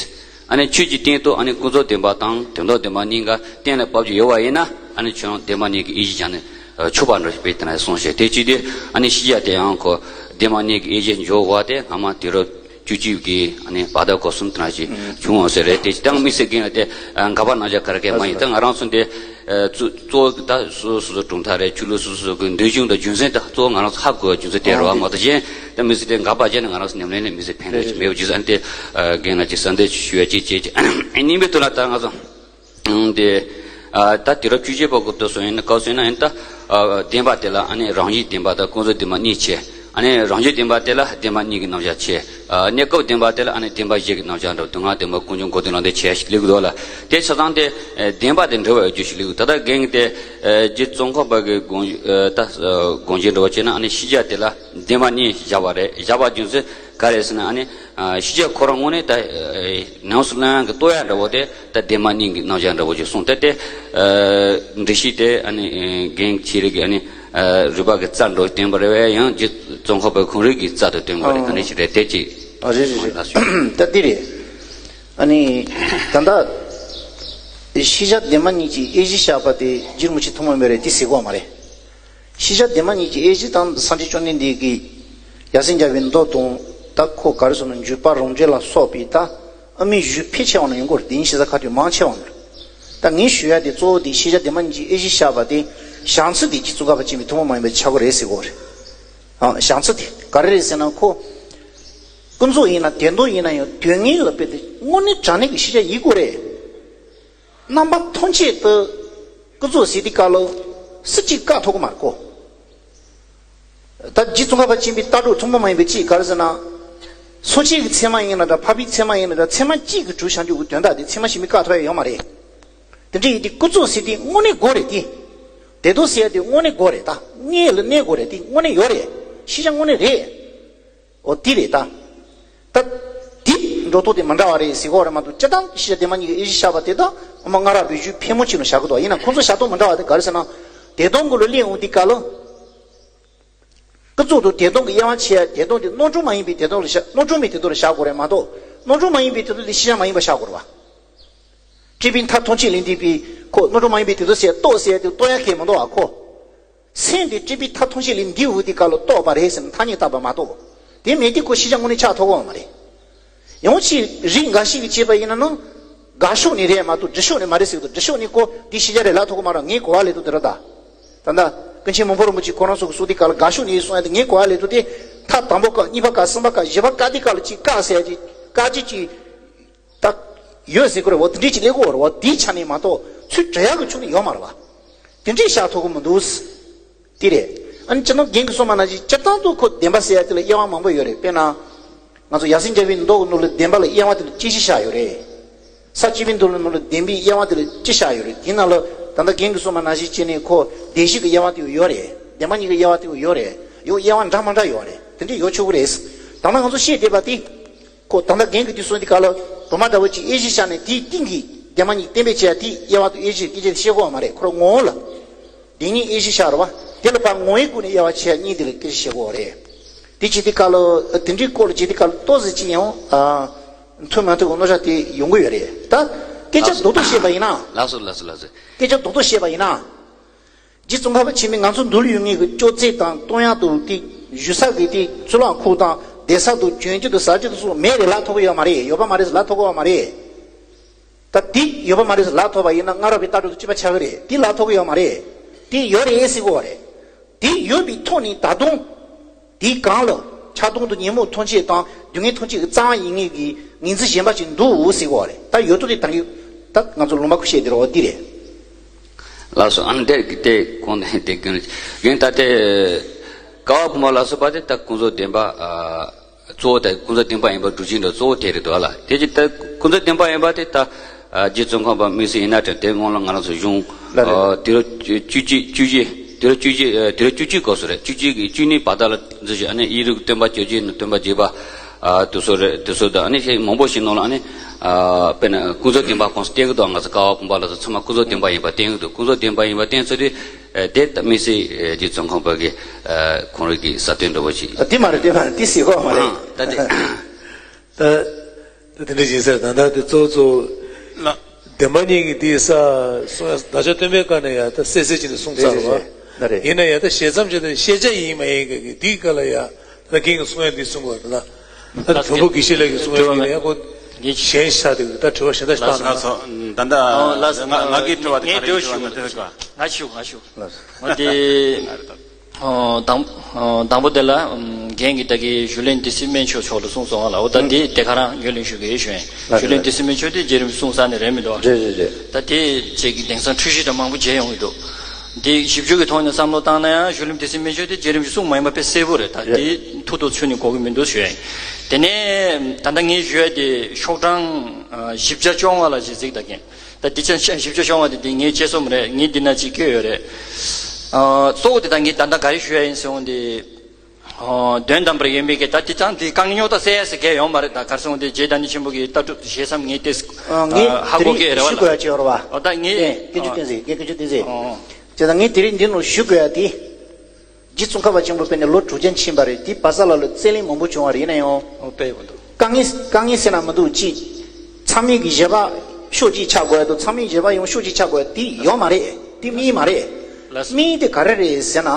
ཨ་ནི་ཆོས་ཀྱི་སྟེང་དུ་ཨ་ནི་ཀུན་རྫོབ་བདེན་པ་དང་དོན་དམ་བདེན་པ་གཉིས་ཀ་གཏན་ལ་དབབ་རྒྱུ་ཡོད་པ་ཡིན་ན། ཨ་ནི་ཁྱོད་རང་བདེན་པ་གཉིས་ཀྱི་དབྱེ་གཞི་བཞག་ནས་ཆོག་པ་འདྲ་ཞིག་དཔེ་དེ་ན་གསུངས་བཞག་དེ་བྱས་དུས་ཨ་ནི་ཤེས་བྱ་དེ་ཡང་ཁོ་བདེན་པ་གཉིས་ཀྱི་དབྱེ་གཞི་འཇོག་པ་དེ་སྔ་མ་དུས་རབས་བཅུ་གཅིག་གི་ཨ་ནི་བར་ཟླ་གོ་གསུམ་དེ་ན་ཞིག་བྱུང་བ་ཟེར་རེད། དེ་ཅི་ལྟར་དམིགས་བསལ་རྒན་ལ་དེ་དགག་པ་གནང་བྱ་ག་རེ་གས་མ་ཡིན། ད་ང་རང་ཚོ་འདི་གཙོ་གཙོ་བོ་ད་སོ་སོ་སོ་སོ་གྲུབ་མཐའ་རེད། ཆོས་ལུགས་སོ་སོ་སོ་གི་འདོད་གཞུང་དང་རྒྱུ་མཚན་དེ་གཙོ་བོ་ང་རང་ཚོ་ཧ་གོ་བའི་རྒྱུ་མཚན་དེ་རེད་བ། མ་གཏོགས་གཞན་དེ་དམིགས་བསལ་དེ་དགག་པ་བྱས་ནས་ང་རང་ཚོ་ཉམས་ལེན་ལ་དམིགས་བསལ་ཕན་ཐོགས་ཅིག་མེད་པ་ཅིག་ཨ་ནི་དེ་རྒན་ལ་ཅིག་གསལ་འདེབས་ཅིག་ཞུ་ཡ་ཅིག་བྱེད་ཅིག་གཉིས་པའི་དོན་ལ་ད་ང་ཚོ་དེ་ད་དུས་རབས་བཅུ་བཞི་པ་གི་དུས་སུ་ཡིན་ན་སྐབས་སུ་ཡིན་ན་ཡིན། ད་བདེན་པ་དེ་ལ་ཨ་ནི་རང་བཞིན་བདེན་པ་དང་ཀུན་རྫོབ་བདེན་པ་གཉིས་ཕྱེ། ཨ་ནི་རང་བཞིན་བདེན་པ་དེ་ལ་བདེན་པ་གཉིས་ཀྱི་རྣམ་གཞག་ཕྱེ། ཨ། གནས་སྐབས་བདེན་པ་དེ་ལ་ཨ་ནི་བདེན་པ་བཞི་གི་རྣམ་གཞག་འདྲ་བོ། དུས་ངན་བདེན་པ་ཀུན་འབྱུང་འགོག་བདེན་ལམ་དེ་ཕྱེ་ཞིག་སླེབས་ཀྱི་འདུག་ལ། དེ་ཆ་ཚང་དེ་བདེན་པ་དེ་འདྲ་བའི་རྒྱུ་ཞིག་སླེབས་ཀྱི་འདུག་ད་ལྟ་རྒན་གྱིས་དེ་རྗེ་ཙོང་ཁ་པ་གི་དགོངས་ད་དགོངས་གཞི་འདྲ་བོ་བྱས་ན། ཨ་ནི་ཤེས་བྱ་དེ་ལ་བདེན་པ་གཉིས་བཞག་པ་རེད། བཞག་པ་རྒྱུ་མཚན་ག་རེ་ཟེར་ན། ཨ་ནི་ཤེས་བྱ་ཁོ་རང་ངོས་ནས་ད་ནང་སུ་ལ་ཡང་གི་ལྟོ་ཡ་འདྲ་བོ་དེ། ད་བདེན་པ་གཉིས་ཀྱི་རྣམ་གཞག་འདྲ་བོ་ཅིག་གསུངས། ད་དེ་འགྲེལ་བཤད་དེ་ཨ་ནི་རྒན་ཁྱེད་རིག་གི་ཨ་ནི་རུས་པ་གི་རྩ་འདྲ་བོ་བསྟན་པ་རེད་པས། ཡང་རྗེ་ཙོང་ཁ་པའི་ཁོང་རིག་གི་རྩ་དེ་བསྟན་པ་རེད། ག་འདྲ་ཞིག་རེད། དེ་ཅིག་ཨ། རེད་རེད་རེད། ད་འདི་རེད། ཨ་ནི་ད་ལྟ་ཤེས་བྱ་བདེན་པ་གཉིས་ཀྱི་དབྱེ་གཞི་བཞག་པ་དེ་རྗེ་རིན་པོ་ཆེ་ཐུན་མོང་མ་རེད། དེ་ཟེར་གོ་མ་རེད། ཤེས་བྱ་བདེན་པ་གཉིས་ཀྱི་དབྱེ་གཞི་དང་། སངས་རྒྱས་བཅོམ་ལྡན་འདས་ཀྱིས་ཡབ་སྲས་མཇལ་བའི་མདོ་དང་། ད་ཁོ་ག་རེ་ཟེར་ན། འཇུག་པ་རང་འགྲེལ་ལ་སོགས་པའི་ད་ཨ་མའི་གཞུང་ཕལ་ཆེ་བ་ནང་ཡོང་གི་རེད། དེ་ཡིན་ཞེ་ས་ཁ་ཐུག་མང་ཆེ་བ་ནང་རེད། ད་ངས་ཞུ་ཡ་དེ་གཙོ་བོ་དེ་ཤེས་བྱ་བདེན་པ་གཉིས་ཀྱི་དབྱེ་གཞི་བཞག་པ་དེ་ བྱང་ཚུལ་དེ་རྗེ་ཙོང་ཁ་པ་ཆེན་པོའི་ཐུན་མོང་མ་ཡིན་པའི་ཆ་སྒོ་རེད་ཟེར་གོ་རེད། ཨ། བྱང་ཚུལ་དེ་ག་རེ་རེད་ཟེར་ན། ཁོ་ཀུན་རྫོབ་ཡིན་ན། བདེན་སྟོང་ཡིན་ན་ཡང་དོན་དངོས་ལ་དཔེ་དེ་དངོས་གནས་དྲང་གནས་ཀྱི་ཤེས་བྱ་ཡིན་དགོས་རེད། རྣམ་པ་ཐམས་ཅད་དུ་ཀུན་རྫོབ་ཟེར་དུས་སྐབས་ལ་སུ་གཅིག་བཀག་ཐུབ་ཀྱི་མ་རེད་ཁོ། ད་རྗེ་ཙོང་ཁ་པ་ཆེན་པོའི་ལྟ་གྲུབ་ཐུན་མོང་མ་ཡིན་པའི་གཅིག་ག་རེ་ཟེར་ན། སོ་སྐྱེའི་ཚད་མ་ཡིན་ན་འདྲ། འཕགས་པའི་ཚད་མ་ཡིན་ན་འདྲ། ཚད་མ་གཅིག་གིས་གྲུབ་བཞག་རྒྱུ་གི་དོན་དག་དེ་ཚད་མ་གཞན་མིས་བཀག་ཐུབ་ཡ་ཡོད་མ་རེད། དེ་འདྲ་ཡིན་དུས་ཀུན་རྫོབ་ཟེར་དུས་དངོས་གནས་དགོས་རེད་དེ། བདེན་སྟོང་ཟེར་ཡ་དེ་དངོས་གནས་དགོས་རེད། ད་དངོས་ལ་གནས་དགོས་རེད། དེ་དངོས་གནས་ཡོད་རེད། ཤེས་བྱ་དངོས་གནས་རེད། འོ་དེ་རེད་ད། ད་དེ་འགྲོ་སྟངས་དེ་མི་འདྲ་བ་རེད་ཟེར་གོ་རེད་མ་གཏོགས། སྤྱིར་བཏང་ཤེས་བྱ་བདེན་པ་གཉིས་ཀྱི་དབྱེ་གཞི་བཞག་པ་དེ་དག་ཨ་མ་སྔ་རབས་པའི་གཞུང་ཕལ་མོ་ཆེ་ནང་བཞག་གི་འདུག་ཡིན་ནའང་ཁོང་ཚོ་བཞག་སྟངས་མི་འདྲ་བ་དེ་ག་རེ་ཟེར་ན། བདེན་སྟོང་གི་ལ་གླེང་འོང་དུས་སྐབས་ལ། ཀུན་རྫོབ་ཏུ་བདེན་སྟོང་གི་དབྱེ་བ་ཕྱེ་ཡ། བདེན་སྟོང་དེ་རྣམ་གྲངས་མ་ཡིན་པའི་བདེན་སྟོང་ལ་བཞག་རྣམ་གྲངས་མེད་བདེན་སྟོང་ལ་བཞག་དགོས་རེད་མ་གཏོགས། རྣམ་གྲངས་མ་ཡིན་པའི་བདེན་སྟོང་དེ་ཤེས་བྱ་མ་ཡིན་པ་བཞག་དགོས་རེད་བ། སྤྲུལ་པའི་མཐའ་ཐམས་ཅད་ལས་འདས་པའི་ཁོ་རྣམ་གྲངས་མ་ཡིན་པའི་བདེན་སྟོང་ཟེར། རྟོགས་ཟེར་ཡ་དེ་རྟོགས་ཡ་གང་མི་འདུག་བ་ཁོ། སེམས་དེ་སྤྲུལ་པའི་མཐའ་ཐམས་ཅད་ལས་འདས་འོང་དུས་སྐབས་ལ་རྟོགས་པ་རེད་ཟེར་ནས་ཐ་སྙད་བཏགས་པ་མ་གཏོགས། དེ་མེད་དུས་ཁོ་ཤེས་བྱ་དངོས་གནས་ཆགས་ཐུབ་ཀྱི་ཡོད་མ་རེད། ཡང་ཅིག་རིགས་འགའ་ཞིག་གིས་བྱས་པ་ཡིན་ན་ནི། དགག་ཕྱོགས་ནས་རེད་མ་གཏོགས་སྒྲུབ་ཕྱོགས་ནས་མ་རེད་ཟེར་གི་འདུག་སྒྲུབ་ཕྱོགས་ནས་ཁོ་འདི་ཤེས་བྱ་རེད་ལབ་ཐུབ་ཀྱི་མ་རེད། ངས་གོ་བ་ལེན་དུས་དེ་རེད་ད། ད་ལྟ་ཀུན་མཁྱེན་མི་ཕམ་རིན་པོ་ཆེ་ཁོ་རང་ཚོ་གིས་གསུངས་དུས་སྐབས་ལ་དགག་ཕྱོགས་ནས་གསུངས་ཡ་དེ་ངས་གོ་བ་ལེན་དུས་དེ། མཐའ་དང་པོ་བཀག་གཉིས་པ་བཀག་གསུམ་པ་བཀག་བཞི་པ་བཀག་དུས་སྐབས་ལ་ཅིག་བཀག་ཟེར་ཡ་ཅིག་བཀག་ཅིག་ཅིག་ད་ཡོད་ཟེར་གི་རེད་བ། དེ་འདྲས་ཅིག་སླེབས་ཀྱི་ཡོད་རེད་བ། དེའི་ཆ་ནས་མ་གཏོགས་ཚུར་འབྲེལ་ཡག་གི་ཕྱོགས་ནས་ཡོད་མ་རེད་བ། དེ་འདྲས་བཞག་ཐུབ་ཀྱི་མི་འདུག་དེ་རེད། ཨ་ནི་སྤྱིར་བཏང་རྒན་གྱིས་གསུངས་པ་ནང་བཞིན་སྤྱིར་བཏང་དུ་ཁོ་བདེན་པ་ཟེར་ཡ་དེ་ལ་དབྱེ་བ་མང་པོ་ཡོད་རེད། དཔེར་ན། ང་ཚོ་ཡབ་སྲས་མཇལ་བའི་མདོ་གི་ནང་ལ་བདེན་པ་ལ་དབྱེ་བ་དེ་ལ་དཔྱད་གཞི་བཞག་ཡོད་རེད། ས་བཅུ་པའི་མདོ་ནང་ལ་བདེན་པའི་དབྱེ་བ་དེ་ལ་དཔྱད་བཞག་ཡོད་རེད། དེའི་ནང་ལ་ད་ལྟ་རྒན་གྱིས་གསུངས་པ་ནང་བཞིན་བྱས་ནས་ཁོ་བདེན་བཞི་གི་དབྱེ་བ་དེ་ཡོད་རེད། བདེན་པ་གཉིས་ཀྱི་དབྱེ་བ་དེ་ཡོད་རེད། ཡང་དབྱེ་བ་འདྲ་མི་འདྲ་ཡོད་རེད། དེ་འདྲས་ཡོད་ཆོག་གི་རེད། ད་ལྟ་ང་ཚོ་བཤད་བསྡད་པ་དེ། ཁོ་ད་ལྟ་རྒན་གྱིས་དེ་གསུངས་དུས་སྐབས་ལ་བུ་མ་འདྲ་བོ་ཅིག་དབྱེ་གཞི་བཞག་ནས་དེའི་སྟེང་གི་བདེན་པ་གཉིས་གཏན་འབེབས་བྱས་ཡ་དེའི་དབྱེ་བ་དང་དབྱེ་གཞི་སྐད་ཆ་དེ་བཤད་དགོས་པ་མ་རེད། ཁོ་རང་ངོ་བོ་ལ། དེ་གཉིས་དབྱེ་གཞི་བཞག་རེད་བ། དེ་ལ་ཕར་ངོ་བོའི་སྒོ་ནས་དབྱེ་བ་ཕྱེ་ཡ་གཉིས་དེ་ལ་སྐད་ཆ་བཤད་དགོས་པ་རེད། དེ་བྱེད་དུས་སྐབས་ལ་དེ་འདྲའི་སྐོར་ལ་བྱེད་དུས་སྐབས་ལ་ཏོག་ཙམ་ཅིག་ཡང་། ཨ། མཐུན་མ་མཐུན་གྱི་མནོ་བསམ་དེ་ཡོང་གི་ཡོད་རེད། ད་སྐད་ཆ་རྡོག་རྡོག་བཤད་པ་ཡིན་ན། ལགས་སོ་ལགས་སོ་ལགས་སོ། སྐད་ཆ་རྡོག་རྡོག་བཤད་པ་ཡིན་ན། རྗེ་ཙོང་ཁ་པ་ཆེན་པོས་ང་ཚོ་མདོ་ལ་ཡོད་མཁན་གྱི་ཅོག་ཙེ་དང་སྟོན་ཡག་དང་དེ་བཞུགས་ས་གི་དེ་གཙུག་ལག་ཁང་དང་བསྡད་ས་དང་གྱོན་རྒྱུ་དང་ཟ་རྒྱུ་དང་སོགས་མེད་རེད་ལབ་ཐུབ་ཀྱི་ཡོད་མ་རེད། ཡོད་པ་མ་རེད་ཟེར་ལབ་ཐུབ་ཀྱི་ཡོད་མ་རེད། ད་དེ་ཡོད་པ་མ་རེད་ཟེར་ལབ་ཐུབ་པ་ཡིན་ན་སྔ་རབས་པའི་ལྟ་གྲུབ་དང་གཅིག་པ་ཆགས་ཀྱི་རེད། དེ་ལབ་ཐུབ་ཀྱི་ཡོད་མ་རེད། དེ་ཡོད་རེད་ཟེར་གྱི་ཡོད་རེད། དེ་ཡོད་པའི་ཐོག་ནས་ད་དུང་དེའི་སྒང་ལ་ཆགས་སྡང་དང་ཉོན་མོངས་ཐམས་ཅད་དང་སྡུག་བསྔལ་ཐམས་ཅད་ཀྱི་རྩ་བ་ཡིན་མཁན་གྱི་ངོས་འཛིན་གཞན་པ་ཞིག་འདུག་ཟེར་གྱི་ཡོད་རེད། ད་ཡོད་དོ་དེ་ད་གིན་ད་ང་ཚོ་ལུང་པ་ཁུལ་བཤད་དེ་རེད་བ། འོ་དེ་རེད། ལགས་སོ། ཨ་ནི་དེ་དེ་གོང་དེ་དེ་གིན་གིན་ད་དེ་ཀ་བ་བུམ་པ་ལ་སོགས་པ་དེ་ད་ཀུན་རྫོབ་བདེན་པ། ཨ། གཙོ་བོ་དེ་ཀུན་རྫོབ་བདེན་པ་ཡིན་པ་སྒྲུབ་བྱེད་འདྲ་གཙོ་བོ་དེ་རེད་འདུག་ཨ་ལ། དེ་ཅི་ད་ཀུན་རྫོབ་བདེན་པ་ཡིན་པ་དེ་ད། ཨ། རྗེ་ཙོང་ཁ་པ་དམིགས་བསལ་ཡིན་ན་དྲན་དེ་སྔོན་ལ་ང་རང་ཚོ་གཞུང་། ལགས་རེད། ཨ། དུས་རབས་བཅུ་བཅུ་བཅུ་བཞི། དུས་རབས་བཅུ་བཞི། ཨ། དུས་རབས་བཅུ་གཅིག་སྐབས་སུ་རེད། བཅུ་གཅིག་གི་བཅུ་གཉིས་བར་དག་ལ་འཛུལ་ཞིང་། ཨ་ནི་དབྱིན་རིགས་སྟོན་པ་བཅོ་བརྒྱད་ནས་སྟོན་པ་བརྒྱད་པ། ཨ། དེ་ཚོ་རེད། དེ་ཚོ་དང་ཨ་ནི་ཞིག་མང་པོ་ཞིག་ནང་ལ་ཨ་ནི། ཨ། དཔེར་ན་ཀུན་རྫོབ་བདེན་པ་ཁོངས་སུ་བསྟན་གྱི་འདུག་ང་ཚོ་ཀ་བ་བུམ་པ་ལ་སོགས་ཚང་མ་ཀུན་རྫོབ་བདེན་པ་ཡིན་པ་བསྟན་གྱི་འདུག་ཀུན་རྫོབ་བདེན་པ་ཡིན་པ་བསྟན་ཚུལ་དེ། ཨ། དེ་ད་དམིགས་བསལ་རྗེ་ཙོང་ཁ་པ་གི། ཨ། ཁོང་རང་གི་ས་བརྟོལ་འདྲ་བོ་ཞིག་ཨ། དེ་མ་རེད། དེ་མ་རེད། དེ་ཟེར་གྱི་ཡོད་མ་རེད། ད་དེ། ད་ད་དེ་འདྲ་ཡིན་ཟེར། ད་ལྟ་དེ་གཙོ་བོ་གཙོ་བོ། ལགས། བདེན་པ་གཉིས་ཀྱི་དེའི་ས་གསུང་ཡ་བདག་ཅག་སྟོན་པའི་བཀའ་ནས་ཡ་ད་གསལ་གསལ་བྱས་ནས་གསུངས་ཚར་བ། ལགས་རེད། ཡིན་ན་ཡ་ད་ཞལ་ཙམ་བྱས་ནས་ཤེས་བྱ་ཡིན་མ་ཡིན་གྱི་དེའི་སྐབས་ལ་ཡ་ད་རྒན་གྱིས་གསུང་ཡ་འདི་གསུང་དགོས་ད། ད་བོན་པོ་དགེ་བཤེས་ལགས་ཀྱིས་གསུང་ཡ་འདི་ཡ་ཁོ་གཞན་ཤ་དེ་ད་དྲི་བ་གཞན་དག་ཞིག་བཏང་ན། ལགས་སོ། ད་ལྟ་ང་ང་གི་དྲི་བ་དེ་ག་རེ་ཞུ་བ་ན་དེ་ལ་དགའ། ང་ཞུ་ང་ཞུ། ལགས་སོ། ང་དེ། ཨོ། དང་། ཨོ། དང་པོ་དེ་ལ། ཨམ། རྒན་གྱིས་ད་གིན་ཞུ་ལན་སྡེ་སྲིད་སྨན་མཆོག་མཆོག་ལ་གསུངས་སོང་ང་ལ། འོ་ད་དེ་དེ་ག་རང་ཡོད་ལན་ཞུ་གི་ཡོད་ཞུ་ཡིན། ཞུ་ལན་སྡེ་སྲིད་སྨན་མཆོག་དེ་རྗེ་རིན་པོ་གསུངས་ས་ནས་རེད་མི་འདུག་རེད་རེད་རེད། ད་དེ་ཅིག་གི་དེང་སང་འཁྲུལ་གཞི་འདྲ་མང་པོ་མཇལ་ཡོང་གི་འདུག་དེ་ཞིབ་འཇུག་གི་ཐོག་ནས་བསམ་བློ་བཏང་ན་ཡང་ཞུ་ལན་སྡེ་སྲིད་སྨན་མཆོག་དེ་རྗེ་རིན་པོ་གསུངས་མ་ཡིན་པ་དཔེ་གསལ་པོ་རེད། ད་རེད། དེ་ཐུགས་དང་ཚུར་ནས་གོ་གི་མི་འདུག་ཞུ་ཡིན། དེ་ནས་ད་ལྟ་ངས་ཞུ་ཡ་དེ་ཤོག་གྲངས་བཞི་བརྒྱ་བཅོ་ལྔ་ལ་རྗེས་གཟིགས་ད་རྒན། ད་འདི་ཅང་ཞིབ་ཆ་ཤོང་བ་དེ་འདི་ངའི་དཔྱད་རྩོམ་རེད། ངས་འདི་ན་ཅིག་བཀོད་ཡོད་རེད། ཨ། གཙོ་བོ་དེ་ད་ངས་ད་ལྟ་ག་རེ་ཞུ་ཡ་ཡིན་ཟེར་འོང་དེ། ཨ། དོན་དམ་པར་ཡོད་མེད་ཀྱི་ད་འདི་ཅང་འདི་རྐང་སྙོག་ད་གསལ་ཡ་ཟེར་མཁན་ཡོད་མ་རེད། ད་ག་རེ་ཟེར་འོང་དེ་རྗེ་བདག་ཉིད་ཆེན་པོ་གི་ལྟ་གྲུབ་ཞེ་མཚམས་ངས་ཏེ། ཨ། ངས་ཧ་དེ་གོ་རིང་གི་རེད་བ་ཞུ་དགོས་ཡ་ཅིག་ཡོད་རེད་བ། ཨོ་ད་ངས། ཨེ། སྐད་ཆ་ཨ། བསྟན་ཟེར། ངས་སྐད་ཆ་བསྟན་ཟེར། ཨོ། བྱས་ཙང་ངས་དེ་རིང་འདི་ནང་ཞུ་དགོས་ཡ་དེ། རྗེ་ཙོང་ཁ་པ་ཆེན་པོ་དཔེར་ན་ལོ་དྲུག་བརྒྱ་ཕྱིན་པ་རེད། དེ་བར་ས་ལ་ལ་རྩོད་གླེང་མང་པོ་བྱུང་བ་རེད། ཡིན་ན་ཡང་། ཨོ་དཔེ་ཡོད་འདུག་དཀའ་ངལ་དཀའ་ངལ་ཟེར་ན་མི་འདུག་ཅིག་ཚང་མས་ཀྱི་བཞེད་པ་ཕྱོགས་གཅིག་ཆགས་དགོས་ཡ་དང་ཚང་མས་བཞེད་པ་ཡང་ཕྱོགས་གཅིག་ཆགས་དགོས་ཡ་དེ་ཡོད་མ་རེད། དེ་དམིགས་ཡུལ་མ་རེད། ལགས་སོ། དམིགས་ཡུལ་དེ་ག་རེ་རེད་ཟེར་ན།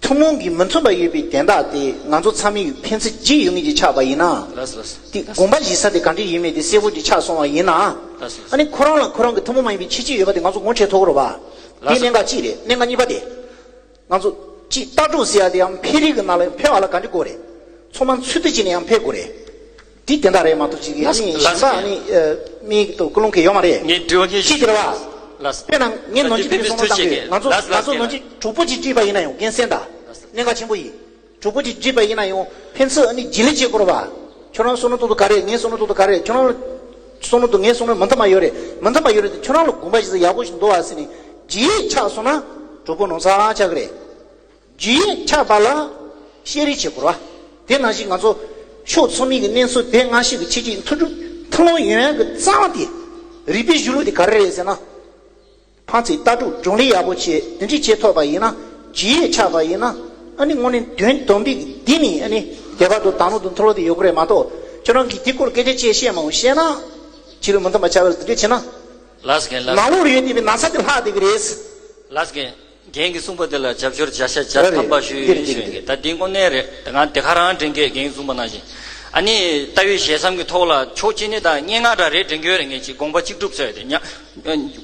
ཐུན་མོང་གི་མི་མཐུན་པ་ཡོད་པའི་དོན་དག་དེ་ང་ཚོ་ཚང་མས་ཕན་ཚུན་བརྗེད་ཡོད་མཁན་ཅིག་ཆགས་པ་ཡིན་ན། ལགས་སོ་ལགས་སོ། དེ་དགོངས་པ་བཞེས་ས་དེ་ག་འདྲ་ཡིན་མིན་དེ་གསལ་པོ་ཅིག་ཆགས་སོང་བ་ཡིན་ན། ལགས་སོ་ལགས་སོ། ཨ་ནི་ཁོ་རང་ལ་ཁོ་རང་གི་ཐུན་མོང་མ་ཡིན་པའི་ཁྱད་ཆོས་ཡོད་པ་དེ་ང་ཚོ་ངོ་འཕྲོད་ཐུབ་ཀྱི་རེད་བ། དེ་གནད་འགག་གཅིག་རེད། གནད་འགག་གཉིས་པ་དེ། ང་ཚོ་གཅིག་ལྟ་གྲུབ་ཟེར་ཡ་དེ་ཡང་འཕེལ་རིམ་གྱི་ནང་ལ་འཕེལ་བ་ལ་ག་འདྲ་དགོས་རེད། ཚང་མ་ཚུལ་དུ་བྱས་ནས་ཡང་འཕེལ་དགོས་རེད། དེ་དེ་འདྲ་རེད་མ་གཏོགས་ཅིག་ཡ་ནི་ཞིང་ས་ནི་མི་དང་ཀུན་སློང་གི་ཡོད་མ་རེད། ངས་འདྲི་བ་ངས་ཅིག་དེ་རེད་བ། དཔེར་ན་ངས་ནང་ཆོས་དེ་བསམ་བློ་བཏང་དགོས། ང་ཚོ་ང་ཚོ་ནང་ཆོས་གྲོགས་པོ་ཅིག་བྲིས་པ་ཡིན་ན་ཡང་རྒན་གསན་དང་། གནད་འགག་ཆེན་པོ་ཡིན། གྲོགས་པོ་ཅིག་བྲིས་པ་ཡིན་ན་ཡང་ཕན་ཚུན་ཨ་ནི་རྗེས་ལུས་བྱེད་དགོས་རེད་བ། ཁྱོད་རང་བསམ་བློ་གཏོང་དུས་ག་རེ། ངའི་བསམ་བློ་གཏོང་དུས་ག་རེ། ཁྱོད་རང་བསམ་བློ་དང་ངའི་བསམ་བློ་མི་མཐུན་པ་ཡོད་རེད། མི་མཐུན་པ་ཡོད་རེད་དེ་ཁྱོད་རང་ལ་དགོངས་པ་ཞིག་ཡག་པོ་ཞིག་འདུག་བ་ཟེར་ནས་རྗེས་ཆགས་སོང་ན་གྲོགས་པོ་ནོར་ཚར་ཆགས་ཀྱི་རེད། རྗེས་ཆགས་པ་ལ་བཤད་རེས་བྱེད་དགོས་རེད་བ། དེ་ནང་བཞིན་ང་ཚོ་ཕྱོགས་ཚང་མའི་གི་གནས་ཚུལ་དེ་སྔ་ཕྱི་གི་ཁྱེད་ཀྱིས་མཐུན་སྒྲུབ་མཐུན་སློང་ཡོང་ཡག་གི་རྩ་བ་དེ་རིག་པའི་གཞུང་ལུགས་དེ་ག་རེ་རེད་ཟེར་ན། ཕན་ཚུན་ལྟ་གྲུབ་བགྲོ་གླེང་ཡག་པོ་བྱས། དེ་འདྲ་བྱས་ཐུབ་པ་ཡིན་ན། རྗེས་ཆགས་པ་ཡིན་ན། ཨ་ནི་དངོས་གནས་དོན་དམ་པའི་འདི་ནི་ཨ་ནི་དེ་ག་དུ་དང་ལོ་དུ་མཐོ་ལོ་དེ་ཡོད་ཀྱི་རེད་མ་གཏོགས། ཁྱོད་རང་གིས་དེ་སྐོར་སྐད་ཆ་བཤད་ཤེས་མ་འོང་བཤད་ན། ཕྱི་ལོ་མི་མཐུན་པ་ཆགས་པ་དེ་འདྲ་བྱས་ན། ལགས་སོ་རྒན་ལགས་སོ། ནང་ལོགས་ལ་ཡོད་བསྡད་པའི་ན་ཚ་དེ་ལྷག་བསྡད་ཀྱི་རེད། ལགས་སོ་རྒན། རྒན་གྱིས་གསུངས་པ་དེ་ལ་རྒྱབ་སྐྱོར་བརྒྱ་ཆ་བརྒྱ་ཐམ་པ་ཞུ་ཡིན་ཞུ་ཡིན་གྱི། ད་འདི་དངོས་གནས་རེད། ད་ང་དེ་ག་རང་དྲན་གྱི། རྒན་གསུངས་པ་ནང་བཞིན་ཨ་ནི་ལྟ་བའི་ཞེ་མཚམས་ཀྱི་ཐོག་ལ་ཕྱོགས་གཅིག་ནས་ད་སྙན་ངག་འདྲ་རེད་དྲན་གྱི་ཡོད་རེད། ངས་ཅིག་དགོངས་པ་གཅིག་སྒྲུབ་ཟེར་ཏེ་ཉ་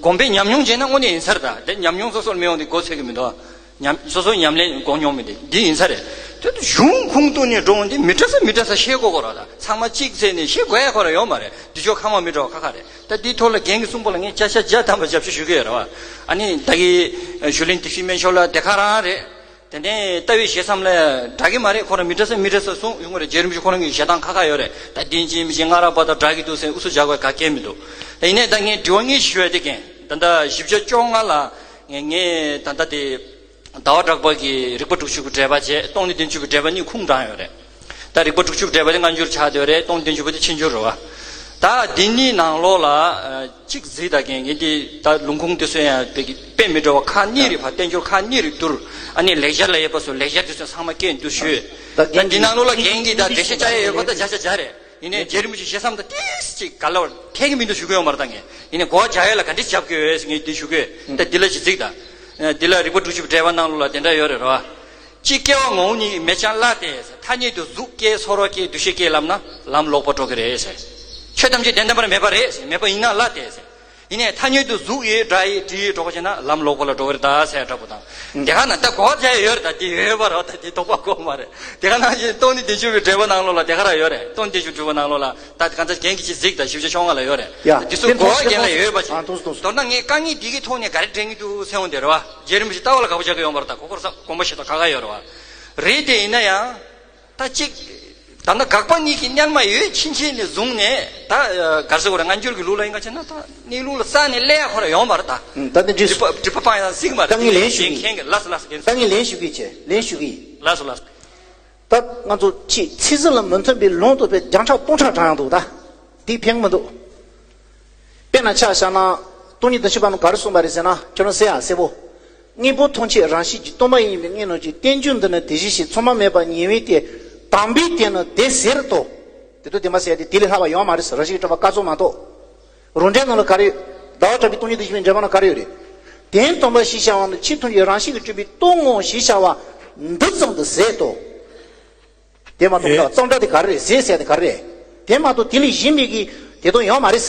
དགོངས་པའི་ཉམས་མྱོང་བྱས་ན་དངོས་གནས་ཡིན་ས་རེད། ད་དེ་ཉམས་མྱོང་སོ་སོར་མི་ཡོང་དེ་མགོ་ཚོས་ཀྱི་མི་འདུག་ཉམས་སོ་སོའི་ཉམས་ལེན་མགོ་སྙོམས་མི་འདུག་འདི་ཡིན་ས་རེད། དེ་གཞུང་ཁུངས་གཏུགས་ནས་འགྲོ་འོང་དེ་མི་འདྲ་ས་མི་འདྲ་ས་ཤེས་དགོས་ཀྱི་རེད། ད་ཚང་མ་གཅིག་བྱས་ནས་ཤེས་དགོས་ཡ་ཁོ་རང་ཡོད་མ་རེད། འདི་ཕྱོགས་ཁ་མ་མི་འདྲ་བ་ཁ་ཁ་རེད། ད་འདིའི་ཐོག་ལ་རྒན་གྱིས་གསུངས་པ་ལ་ངས་བརྒྱ་ཆ་བརྒྱ་ཐམ་པ་རྒྱབ་སྐྱོར་ཞུ་གི་ཡོད་རེད་བ། ཨ་ནི་ད་གི་ཞུ་ལན་དེ་ཤི་སྨན་ཤོར་ལ་དེ་ག་རང་རེད། དེ་ནས་ལྟ་བའི་ཞེ་མཚམས་ལ་འདྲ་གི་མ་རེད། ཁོ་རང་མི་འདྲ་ས་མི་འདྲ་ས་གསུངས་ཡོང་གི་རེད། རྗེ་རིན་པོ་ཆེ་ཁོ་རང་གི་ཞེ་སྡང་ཁ་ཁ་ཡོད་རེད། ད་དེ་འཇིགས་མི་འཇིགས་སྔ་རབས་པ་དང་འདྲ་གི་འདུག་ཟེར་ཨུ་ཚུགས་རྒྱག་པའི་ག་གེ་མི་འདུག་ད་ཡིན་ནའི་ད་ངས་དྲི་བ་གཉིས་ཞུ་ཡ་དེ་རྒན། ད་ལྟ་བཞི་བརྒྱ་བཅོ་ལྔ་ལ་ངས་ངས་ད་ལྟ་དེ། ཟླ་བ་གྲགས་པ་གིས་རིག་པ་དྲུག་ཅུ་གི་འགྲེལ་པ་བྱས། སྟོང་ཉིད་བདུན་ཅུ་གི་འགྲེལ་པ་གཉིས་ཁུངས་དྲངས་ཡོད་རེད། ད་རིག་པ་དྲུག་ཅུ་གི་འགྲེལ་པ་དེ་སྔ་འགྱུར་ཆགས་བསྡད་ཡོད་རེད། སྟོང་ཉིད་བདུན་ཅུ་པ་དེ་ཕྱི་འགྱུར་རེད་བ། ད་འདི་གཉིས་ནང་ལོགས་ལ་གཅིག་གཟིགས་དང་རྒན། ངས་འདི་ད་ལུང་ཁུངས་དེ་ཚོ་ཡང་དཔེ་དཔེ་མི་འདྲ་བ་ཁག་གཉིས་རེད་བ། བསྟན་འགྱུར་ཁག་གཉིས་རེད་བསྡུར། ཨ་ནི་ལེགས་སྦྱར་ལ་ཡོད་པ་སོགས་ལེགས་སྦྱར་དེ་ཚོ་ཚང་མ་སྐད་འདུག་ཞུས། ད་འདི་ནང་ལོགས་ལ་རྒན་གྱིས་ད་འགྲེལ་བཤད་བྱ་ཡ་ཡོད་པ་ད་བརྒྱ་ཆ་བརྒྱ་རེད། ཡིན་ནའི་རྗེ་རིན་པོ་ཆེ་ཞེ་མཚམས་དང་ཏིས་ཅིག་ག་ལ་བར་ཐད་ཀྱི་མི་འདུག་ཞུ་གི་ཡོད་མ་རེད་ད་ངས། ཡིན་ནའི་གོ་བ་རྒྱག་ཡ་ལ་ག་འདྲས་རྒྱབ་ཀྱི་ཡོད་ཟེར་ངས་འདི་ཞུ་གི་ཡོད། ད་འདི་ལ་ཅིག་གཟིགས་དང་། འདི་ལ་རིག་པ་དྲུག་ཅུ་པའི་འགྲེལ་པ་ནང་ལོགས་ལ་དེ་འདྲ་ཡོད་རེད་རོ། ཅི་སྐྱེ་བ་ངོ་བོ་ཉིད་ཀྱི་མེད་ཀྱང་ལ་སྟེ་ཟེར། ཐ་སྙད་དུ་གཟུགས་སྐྱེ་ཚོར་བ་སྐྱེ་འདུ་ཤེས་སྐྱེ་ལབ་ན་ལམ་ལོག་པར་འགྲོ་གི་རེད་ཟེར། ཆོས་ཐམས་ཅད་དོན་དམ་པར་མེད་པ་རེད་ཟེར། མེད་པ་ཡིན་ན་ལ་སྟེ་ཟེར། ཡིན་ནའི་ཐ་སྙད་དུ་གཟུགས་ཡོད་སྒྲ་ཡོད་དྲི་ཡོད་འགྲོ་བ་བྱས་ན་ལམ་ལོག་པ་ལ་འགྲོ་གི་རེད་ད་ཟེར་འདྲ་པོ་དང་། དེ་ག་ན་ད་གོ་བ་རྒྱག་ཡ་ཡོད་རེད། ད་དེ་ཡོད་པ་རེད། ད་དེ་དོགས་པ་གོ་མ་རེད། དེ་ག་ནང་བཞིན་སྟོང་ཉིད་བདུན་ཅུ་པའི་འགྲེལ་པ་ནང་ལོགས་ལ་དེ་ག་རང་ཡོད་རེད། སྟོང་ཉིད་བདུན་ཅུ་འགྲེལ་པ་ནང་ལོགས་ལ་ད་གང་ལྟར་རྒན་གྱིས་ཅིག་གཟིགས་དང་བཞི་བཅུ་ཞེ་ལྔ་ལ་ཡོད་རེད། ཡ། དེ་ཚོ་གོ་བ་རྒྱག་ལ་ཡོད་པ་ཅིག་ཨ་ཐུགས་སོ་ཐུགས་སོ། མདོར་ན་ངས་དཀའ་ངལ་འདི་གི་ཐོག་ནས་ག་རེ་དྲན་གྱི་འདུག་ཟེར་འོང་དེ་རེད་བ། རྗེ་རིན་པོ་ཆེ་ལྟ་བ་ལ་དགའ་པོ་རྒྱག་གི་ཡོད་མ་རེད། ད་གོ་སྐོར་ས་དགོངས་པ་བཞེས་དང་ཁ་ཁ་ཡོད་རེད་བ། རེད་དེ་ཡིན་ན་ཡང་། ད་གཅིག་ད་ནི་དགག་པ་གཉིས་ཀྱི་རྣལ་མ་ཡོད་ཕྱིན་ཆད་ནས་བཟུང་ནས་ད་ག་རེ་ཟེར་དགོས་རེད། སྔ་འགྱུར་གྱི་ལུགས་ལ་ཡིན་ག་བྱས་ན་ད་གནས་ལུགས་ལ་རྩ་ནས་སླེབས་ཡ་ཁོ་ར་ཡོང་བ་རེད་ད། ད་ནི་འདྲི་སྒྲིབ་པ་སྒྲིབ་པ་སྤང་ཡ་གཟིགས་མ་རེད། ད་ངས་ལན་ཞུ་གི་ཡིན། མཁན་གྱི་ལགས་སོ་ལགས་སོ། ད་ངས་ལན་ཞུ་གི་ཡིན། ལན་ཞུ་གི་ཡིན། ལགས་སོ་ལགས་སོ། ད་ང་ཚོ་ཕྱིས་ཚིག་ཟིན་ལ་མི་མཐུན་པའི་ལུང་དུ་བས་བརྒྱ་ཕྲག་སྟོང་ཕྲག་དྲངས་ཡང་འདུག་ད་དེ་ཕན་གི་མི་འདུག་དཔེར་ན་ཆ་བཞག་ན་སྟོང་ཉིད་བདུན་ཅུ་པ་ནང་ག་རེ་གསུངས་པ་རེད་ཟེར་ན། ཁྱོད་རང་གསལ་ཡང་གསལ་པོ། དངོས་པོ་ཐམས་ཅད་རང་བཞིན་གྱིས་སྟོང་པ་ཡིན་པའི་དངོས་རྣམས་ཀྱི་རྟེན་འབྱུང་འདི་ནི་དེ་བཞིན་གཤེགས། ཚང་མ་མེད་པ་ཉེ་བའི་སྟེ། དམ་པའི་རྟེན་ནི་དེ་ཟེར་ཏོ། དེ་དོན་དམ་པ་ཟེར་ཡ་དེ་དེ་ལས་ལྷག་པ་ཡོད་མ་རེད་ཟེར། རང་བཞིན་གྱིས་གྲུབ་པ་སྐབས་སུ་མ་གཏོགས། རང་འགྲེལ་ནང་ལ་ག་རེ། ཟླ་བ་གྲགས་པའི་སྟོང་ཉིད་བདུན་ཅུ་པའི་འགྲེལ་པ་ནང་ག་རེ་ཡོད་རེད། དོན་དམ་པ་ཞེས་བྱ་བ་ནི་ཆོས་ཐམས་ཅད་རང་བཞིན་གྱིས་གྲུབ་པའི་སྟོང་ངོ་ཞེས་བྱ་བ་འདི་ཙམ་དུ་ཟད་དོ། དེ་མ་གཏོགས་ཨེ། གཙང་སྦྲ་དེ་ག་རེ་རེད། ཟད་ཟེར་དེ་ག་རེ་རེད། དེ་མ་གཏོགས་དེ་ལས་གཞན་པའི་གི་དེ་དོན་ཡོད་མ་རེད།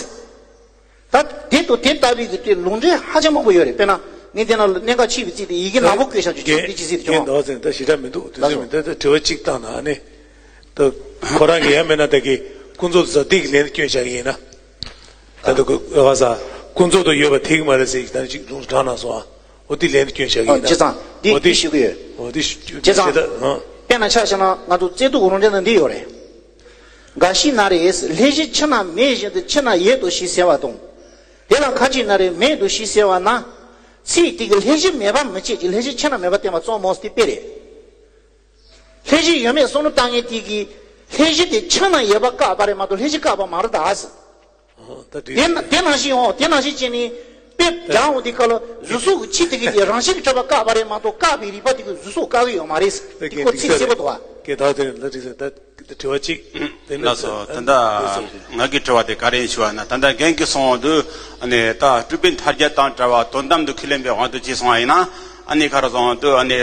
ད་དེ་དང་དེ་ལྟ་བུའི་གི་དེ་ལུང་འདྲེན་ཧ་ཅང་མང་པོ་ཡོད་རེད། དཔེར་ན་ངས་དེ་ནང་ལ་གནད་འགག་ཆེ་བའི་ཚིག་དེ་ཡི་གེ་ནག་པོ་བཀོད་བཞག་ཅིག་ཆོག་འདི་ཅི་ཟིག་དེ་ཆོག་ཨང་། ད་ཟེར་ད་ཞེ་དྲག་མི་འདུག་དེ་ཚོ་མི་འདུག་ད་དྲི་བ་གཅིག་བཏང་ན་ཨ་ནི། ད་ཁོ་རང་གི་ཡང་མེད་ན་ད་གི་ཀུན་རྫོབ་ཟ་དེ་གི་ལན་སྐྱོན་བཞག་གི་ཡིན་ན། ད་དུ་ག་ས་ཀུན་རྫོབ་ཏུ་ཡོད་པ་དེ་གི་མ་རེད་ཟེར་གྱི་ད་ནི་ཅིག་ལུང་དྲངས་གནང་སོང་ཨ། འོ་དེ་ལན་སྐྱོན་བཞག་གི་ཡིན་ན། བྱས་ཙང་འདི་འོ་དེ་འདི་ཞུ་གི་ཡོད། འོ་དེ་ཞུ་བྱས་ཙང་། ད་ཨ། དཔེར་ན་ཆ་བཞག་ན་ང་ཚོ་རྩོད་ཐུག་རང་འགྲེལ་ནང་འདི་ཡོད་རེད། འགའ་ཞིག་ན་རེ། ལྷན་ཅིག་ཕྱིར་ན་མེད་བཞིན་དུ་ཕྱིར་ན་ཡོད་དོ་ཞེས་ཟེར་བ་དང་། དེ་ལ་ཁ་ཅིག་ན་རེ་མེད་དོ་ཞེས་ཟེར་བ་ན། ཚིག་དེ་གི་ལྷན་ཅིག་མེད་པ་མི་བྱེད་ཅིང་ལྷན་ཅིག་ཕྱིར་ན་མེད་པ་བསྟན་པ་གཙང་མོ་དེ་དཔེ་རེད། ལྷན་ཅིག་ཡོད་མེད་བསམ་བློ་བཏང་མཁན་དེ་གིས་ལྷན་ཅིག་དེ་ཕྱིར་ན་ཡོད་པ་བཀག་པ་རེད་མ་གཏོགས་ལྷན་ཅིག་བཀག་པ་མ་རེད་ད། ཨོ་ད་དེ་དེ་ན་དེ་ནང་བཞིན་འོ་དེ་ནང་བཞིན་བྱས་ནས་དཔེ་ད་སྦྱང་འོང་དེ་སྐབས་ལ་གཟུགས་སོགས་ཀྱི་ཆོས་དེ་གིས་དེ་རང་བཞིན་གྱིས་གྲུབ་པ་བཀག་པ་རེད་མ་གཏོགས་བཀག་པའི་རིགས་པ་དེ་གིས་གཟུགས་སོགས་བཀག་གི་ཡོད་མ་རེད། ད་དེ་གི་ཁོ་ཚིག་གསལ་པོ་འདུག་བ། གི་ད་དེ་ལ་དྲིས་ད་དྲི་བ་གཅིག་དེ་ནི་ལགས་སོ། ད་ལྟ་ང་གི་དྲི་བ་དེ་ག་རེ་ཡིན་ཞུ་བ་ན། ད་ལྟ་རྒན་གྱིས་གསུངས་དུས་ཨ་ནི་ད་སྤྲུལ་པའི་ཐར་རྒྱན་དང་བྲལ་བ་དོན་དམ་དུ་ཁས་ལེན་པའི་དབང་དུ་བྱས་སོང་བ་ཡིན་ན། ཨ་ནི་ག་རེ་གསུངས་དུས་ཨ་ནི་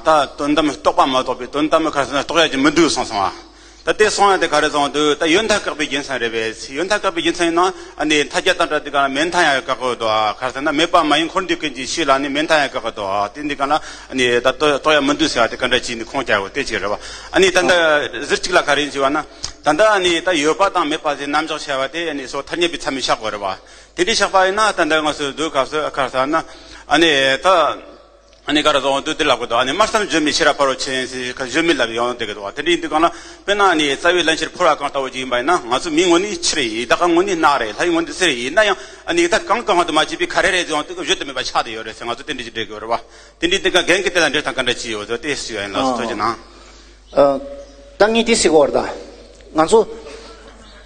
ད་དོན་དམ་རྟོགས་པ་མ་གཏོགས་པའི་དོན་དམ་ག་རེ་ཟེར་ན་རྟོགས་ཡ་ཅིག་མི་འདུག་གསུངས་སོང་བ། ད་དེ་སོང་ཡ་དེ་ག་རེ་སོང་དུས་ད་ཡོན་བདག་བཀག་པའི་རྒྱུ་མཚན་རེད་པས། ཡོན་བདག་བཀག་པའི་རྒྱུ་མཚན་ཡིན་ན་ཨ་ནི་མཐའ་རྒྱ་དང་འདྲ་དེ་ག་ན་མེ་མཐའ་ཡང་བཀག་གི་འདུག་ཨ། ག་རེ་ཟེར་ན་མེད་པ་མ་ཡིན་འཁོར་འདས་ཀུན་གྱི་ཆོས་ལ་ནི་མེ་མཐའ་ཡང་བཀག་གི་འདུག་ཨ། དེ་འདི་ག་ན་ཨ་ནི་ད་ལྟོ་ལྟོ་ཡ་མི་འདུག་ཟེར་བ་དེ་ག་འདྲ་བྱས་ནི་ཁུངས་སྐྱེལ་བ་དེ་ཅིག་རེད་བ། ཨ་ནི་ད་ལྟ་ཟུར་གཅིག་ལ་ག་རེ་ཡིན་ཟེར་བ་ན། ད་ལྟ་ཨ་ནི་ད་ཡོད་པ་དང་མེད་པ་ཟེར་རྣམ་གཞག་བྱ་བ་དེ་ཨ་ནི་སོ་ཐ་སྙད་པའི་ཚད་མས་བཞག་དགོས་རེད་བ། དེ་འདྲའི་བཞག་པ་ཡིན་ན་ད་ལྟ་ང་ཚོས་འདུག་ག་ཟེར་ག་རེ་ཟེར་ན་ཨ་ནི་ད། ཨ་ནི་ག་རེ་ཟེར་འོང་དུས་དེ་ལབ་གི་འདུག་ཨ་ནི་སྨྲ་བསམ་བརྗོད་མེད་ཤེས་རབ་ཕ་རོལ་ཕྱིན་ཟེར་ཁ་བརྗོད་མེད་ལབ་ཡོང་བསྡད་ཀྱི་འདུག་དེ་འདྲ་ཡིན་དུས་གང་ལ་དཔེར་ན་ཨ་ནི་རྩ་བའི་བླ་མཆོད་ཕུར་བ་གང་ལྟ་བུ་ཅིག་ཡིན་པ་ཡིན་ན་ང་ཚོ་མིའི་ངོས་ནས་ཕྱི་རེད། བདག་གི་ངོས་ནས་ནག་རེད། ལྷ་ཡི་ངོས་ནས་སེར་རེད། ཡིན་ན་ཡང་ཨ་ནི་ད་གང་གང་དུ་མ་བྱས་པའི་ག་རེ་རེད་ཟེར་འོང་དུས་བརྗོད་དུ་མེད་པ་ཆགས་བསྡད་ཡོད་རེད་ཟེར་ང་ཚོ་དེ་འདྲ་ཅིག་འགྲིག་གི་ཡོད་རེད་བ། དེ་འདྲ་ཡིན་དུས་གང་རྒན་གྱིས་དེ་ལ་འགྲེལ་དང་ག་འདྲ་ཅིག་ཡོད་ཟེར་དེ་ཞུ་ཡ་ཡིན། ལགས་སོ། ཐུགས་རྗེ་གནང་། ཨ། ད་ངས་དེ་ཟེར་གོ་བར་ད། ང་ཚོ་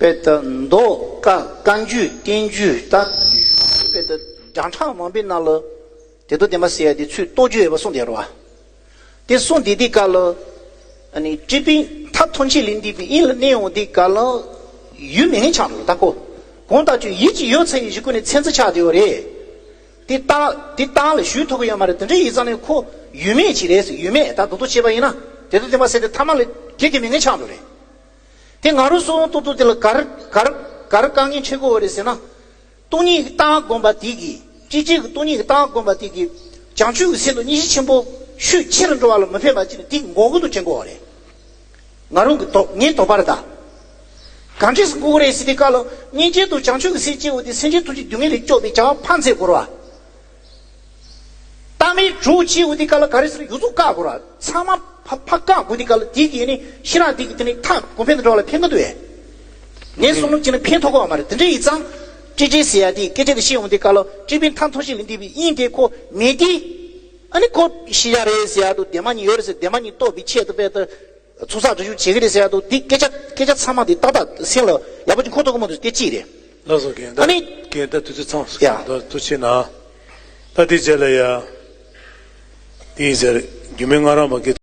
དཔེ་ད་མདོ་བཀའ་བཀའ་འགྱུར་བསྟན་འགྱུར་ད་དཔེ་ད་སྒྲ་གྲངས་མང་པོའི་ནང་ལ། དེ་ཚོ་བདེན་པ་ཟེར་ཡ་དེ་ཚུར་རྟོགས་རྒྱུ་ཡོད་པ་གསུངས་བསྡད་རེད་བ། དེ་གསུངས་བསྡད་དུས་སྐབས་ལ། ཨ་ནི་སྤྲུལ་པའི་མཐའ་ཐམས་ཅད་ལས་འདས་པའི་དབྱིངས་ལ་གནས་ཡོང་དུས་སྐབས་ལ། ཡུལ་མེད་མཁན་ཆགས་འགྲོ་ད་ཁོ། གང་ལྟར་ཀྱང་ཡིད་ཀྱི་ཡོད་ཚད་ཡི་གཞི་ཀུན་ནས་ཚད་འཛིན་ཆགས་བསྡད་ཡོད་རེད། དེ་རྟགས་དེ་རྟགས་ལ་ཞུ་ཐུབ་ཀྱི་ཡོད་མ་རེད། དེ་འདྲ་ཡིན་ཙང་ནས་ཁོ་ཡུལ་མེད་ཅིག་རེད་ཟེར། ཡུལ་མེད་ད་རྡོག་རྡོག་བྱས་པ་ཡིན་ན་དེ་ཚོ་བདེན་པ་ཟེར་དེ་ཐ་མ་ལ་གེགས་ཀྱི་མེད་མཁན་ཆགས་འགྲོ་རེད། དེ་ང་རང་སོ་སོ་ཏོག་ཏོག་དེ་ལ་ག་རེ་ག་རེ་ག་རེ་དཀའ་ངལ་འཕྲད་ཀྱི་ཡོད་རེད་ཟེར་ན། སྟོང་ཉིད་ཀྱི་ལྟ་བ་བསྒོམ་པ་དེ་གིས་སྤྱི་སྤྱི་གི་སྟོང་ཉིད་ཀྱི་ལྟ་བ་བསྒོམ་པ་དེ་གིས་བྱང་ཆུབ་ཀྱི་སེམས་དང་སྙིང་རྗེ་ཆེན་པོ་ཤུགས་ཆེ་རུ་འགྲོ་བ་ལ་མི་ཕན་པ་ཅིག་ནི་དེ་འགོག་གི་འདུག་དྲན་གྱི་ཡོད་རེད། ང་རང་གི་དོགས་ངའི་དོགས་པ་རེད་ད། གང་འདྲས་སུ་འགོག་གི་རེད་ཟེར་དུས་སྐབས་ལ་སྙིང་རྗེ་དང་བྱང་ཆུབ་ཀྱི་སེམས་སྐྱེ་བ་དེ་སེམས་ཅན་ཐམས་ཅད་སྡུག་བསྔལ་ལས་སྐྱོབ་པའི་བྱ་བ་ཕར་མཛད་དགོས་རེད་བ། ལྟ་བའི་གྲོགས་བྱེད་འོ་དེ་ག་ལ་ག་རེ་ཟེར་ཡོངས་རྫོགས་བཀག་དགོས་ར། ཚང་མ་ཕ་ཕ་བཀག་དགོས་དེ་ག་ལ་དེ་གིས་ནི་ཤེས་རབ་དེ་གིས་དེ་ནི་ཐག་གོང་འཕེལ་དུ་འགྲོ་བ་ལ་ཕན་གི་འདུག་ཨེ། ངའི་བསམ་བློ་བྱས་ན་ཕན་ཐོགས་གི་ཡོད་མ་རེད། དེ་འདྲ་ཡིན་ཙང་། སྤྲོས་བྲལ་ཟེར་ཡ་དེ་སྐད་ཆ་དེ་བཤད་འོང་དེ་ག་ལ་སྤྲུལ་པའི་མཐའ་ཐམས་ཅད་ལས་འདས་པའི་དབྱིངས་དེ་ཁོ་མེད་དེ། ཨ་ནི་ཁོ་ཤེས་བྱ་རེད་ཟེར་ཡ་དང་བདེན་པ་གཉིས་ཡོད་རེད་ཟེར། བདེན་པ་གཉིས་རྟོགས་པའི་ཆེད་དུ་དཔེ་ལྟ། ཚོགས་བསགས་སྒྲུབ་བྱེད་ཀྱི་རེད་ཟེར་ཡ་དང་དེ་སྐད་ཆ་སྐད་ཆ་ཚང་མ་དེ་ཏག་ཏག་སེམས་ལ་ཡག་པོ་ཅིག་འཁོར་ཐུབ་ཀྱི་མི་འདུག་དེ་གཅིག་རེད། ལགས་སོ། རྒན་ད་ཨ་ནི་རྒན་ད་དུས་ཚོད་ཚང་སོང་། ཡ། ད་ཐུགས་རྗེ་གནང་། ད་དེ་རྗེས་ལ་ཡ། དེ་ཡིན་ཟེར། རྒྱུད་སྨད་ལྔ་རམ་པ་དགེ།